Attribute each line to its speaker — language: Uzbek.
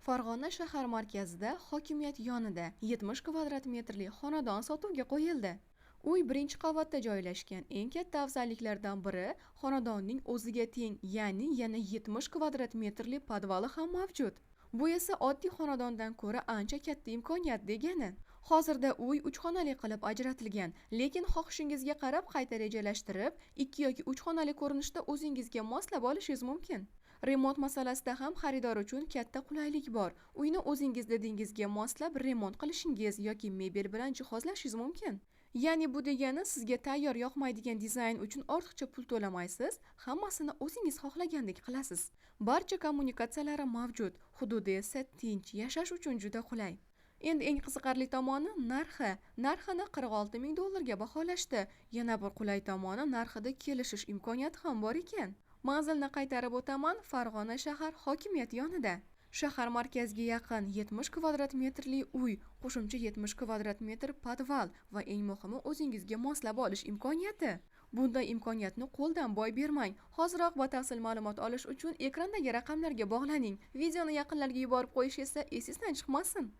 Speaker 1: Farg'ona shahar markazida, hokimiyat yonida 70 kvadrat metrli xonadon sotuvga qo'yildi. Uy birinchi qavatda joylashgan. Eng katta afzalliklardan biri xonadonning o'ziga teng, ya'ni yana 70 kvadrat metrli podvali ham mavjud. Bu esa oddiy xonadondan ko'ra ancha katta imkoniyat degani. Hozirda uy 3 xonali qilib ajratilgan, lekin xohishingizga qarab qayta rejalashtirib, 2 yoki 3 xonali ko'rinishda o'zingizga moslab olishingiz mumkin. Remont masalasida ham xaridor uchun katta qulaylik bor. Uyni o'zingiz didingizga moslab remont qilishingiz yoki mebel bilan jihozlashingiz mumkin. Ya'ni bu degani sizga tayyor yoqmaydigan dizayn uchun ortiqcha pul to'lamaysiz, hammasini o'zingiz xohlagandek qilasiz. Barcha kommunikatsiyalari mavjud, hududi esa tinch, yashash uchun juda qulay. Endi eng qiziqarli tomoni narxi. Narxini 46 ming dollarga baholashdi. Yana bir qulay tomoni narxida kelishish imkoniyati ham bor ekan. Manzilni qaytarib o'taman, Farg'ona shahar hokimiyati yonida. Shahar markaziga yaqin 70 kvadrat metrli uy, qo'shimcha 70 kvadrat metr podval va eng muhimi o'zingizga moslab olish imkoniyati. Bunday imkoniyatni qo'ldan boy bermang. Hoziroq batafsil ma'lumot olish uchun ekrandagi raqamlarga bog'laning. Videoni yaqinlarga yuborib qo'yish esa esingizdan chiqmasin.